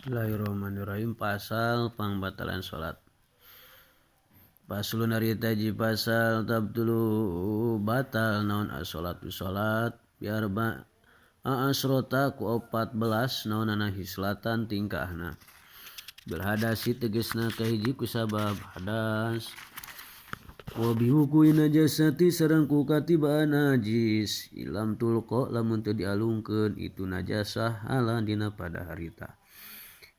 Bismillahirrahmanirrahim. Pasal pangbatalan salat. Faslun ari eta hiji pasal tabtulu batal naon as-sholatu salat bi arba asrota ku 14 naonana hislatan tingkahna. Bil hadasi tegesna kahiji ku sabab hadas. Wa bihukuin najasati sareng ku katibaan najis ilam tulqa lamun teu dialungkeun itu najasah halan dina pada harita.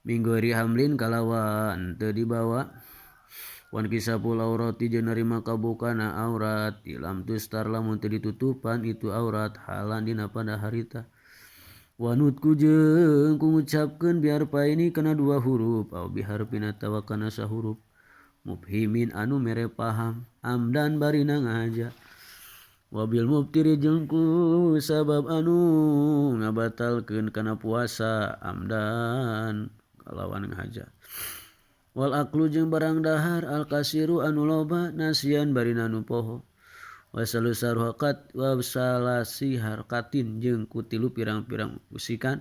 Minggu hamlin kalawan teu dibawa wan kisapul aurati jeung narima kabukana aurat ilam tustar lamun teu ditutupan itu aurat halan dina pada harita. Wanutku jeung ku ngucapkeun biarpa ini kana dua huruf au biharfin atawa kana sahuruf mubhimin anu mere paham amdan barina ngahaja. Wabil mubtiri jeung ku sabab anu ngabatalkeun kana puasa amdan kalawan ngahaja. Wal aklu jeung barang dahar al kasiru anu loba nasian barina nu poho. Wasalusar hakat wasalasi harkatin jeung ku tilu pirang-pirang usikan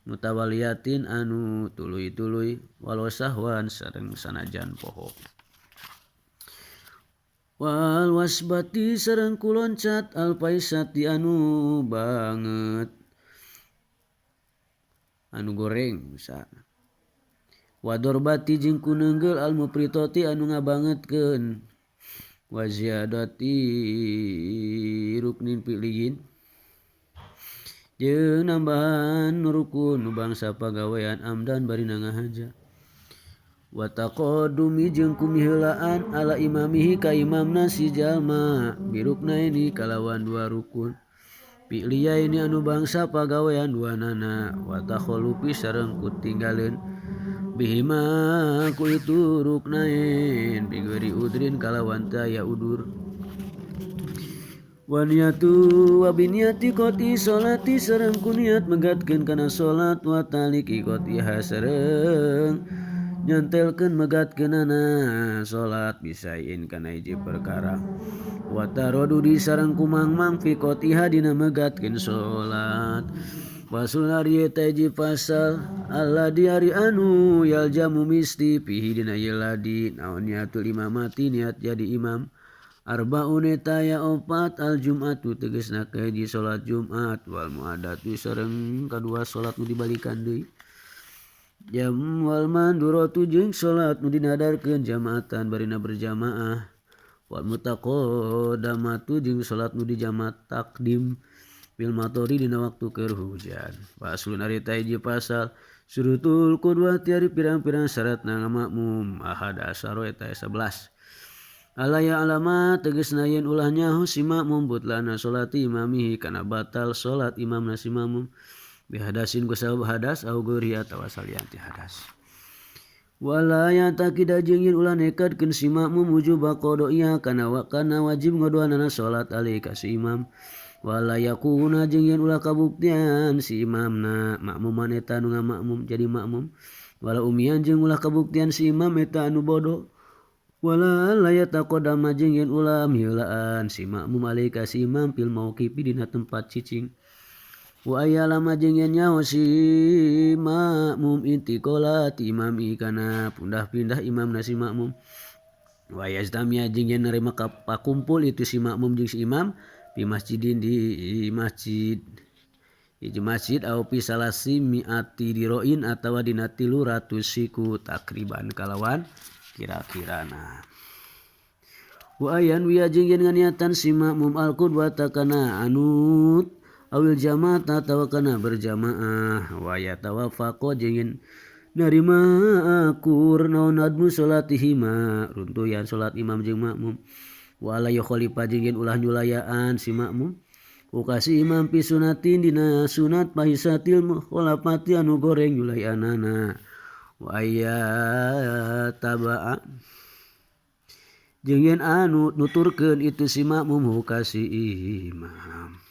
mutawaliyatin anu tuluy-tuluy walau sahwan sareng sanajan poho. Wal wasbati sareng ku loncat al paisati anu banget anu goreng misalna. Wadorbati jeung ku neunggel al mupritoti anu ngabangetkeun wa ziyadati ruknin fi'liyin jeung nambahan rukun nu bangsa pagawean amdan barina ngahaja. Wa taqaddumi jeung kumiheulaan ala imamihi ka imamna si jalma biruknaini kalawan dua rukun fi'liyaini anu bangsa pagawean duanana wa takholufi sareng kutinggaleun bihima ku itu ruknain bigeri udrin kalawan taya udur. Wa niyatu wa biniyati qati salati sareng ku niat megatkeun kana salat wa taliki qatiha sareng nyantelkeun megatkeunana salat bisain kana hiji perkara. Wa taradudi sareng kumangmang fi qatiha dina megatkeun salat. Faslun ari eta hiji pasal alladzi ari anu yaljamu misti fihi dina ieu ladi naon niatul imamati niat jadi imam. Arbaun eta aya opat al jum'atu tegesna kahiji salat Jumat wal muadatu sareng kadua salat nu dibalikan deui. Jam wal manduratu jeung salat nu dinadarkeun jamaatan barina berjamaah wal mutaqaddamatu jeung salat nu dijamat takdim bil matori dina waktu keur hujan. Faslun ari eta hiji pasal surutul qudwati ari pirang-pirang syaratna ngamakmum ahad asaro eta 11. Alaya alama tegesna yen ulah nyaho si makmum butlana salati imamihi kana batal salat imamna si makmum bihadasin ku sabab hadas au gori atawa salian ti hadas. Wala yataqida jeung yen ulah nekadkeun si makmum wujuba qada'iha kana kana wajib ngaduanana salat alaihi ka si imam. Wala yakuna jeung yen ulah kabuktian si imamna makmuman eta anu ngamakmum jadi makmum. Wala umian jeung ulah kabuktian si imam eta anu bodoh. Wala la yataqaddama jeung yen ulah miheulaan si makmum alaihi ka si imam fil mauqifi dina tempat cicing. Wa ayalama jeung yen nyaho si makmum intiqalat imami kana pundah-pindah imamna si makmum. Wa yazdamia jeung yen narima pakumpul itu si makmum jeung si imam di masjidin di masjid hiji masjid au fi salasi miati diroin atawa dina 300 siku takriban kalawan kira-kirana. Wa ayan wiya jeung yen nganiatan si makmum al qudwata kana anut awil jamaah atawa kana berjamaah wa yatawafaqa jeung yen narima akur naon admu salatihima runtuyan salat imam jeung makmum. Wala yukhalifa jeung yen ulah nyulayaan si makmum ukasi imam fi sunatin dina sunat pahisatil mukhalafati anu goreng nyulayanana. Wa ayataba'a jeung yen anu nuturkeun itu si makmum hukasi imam.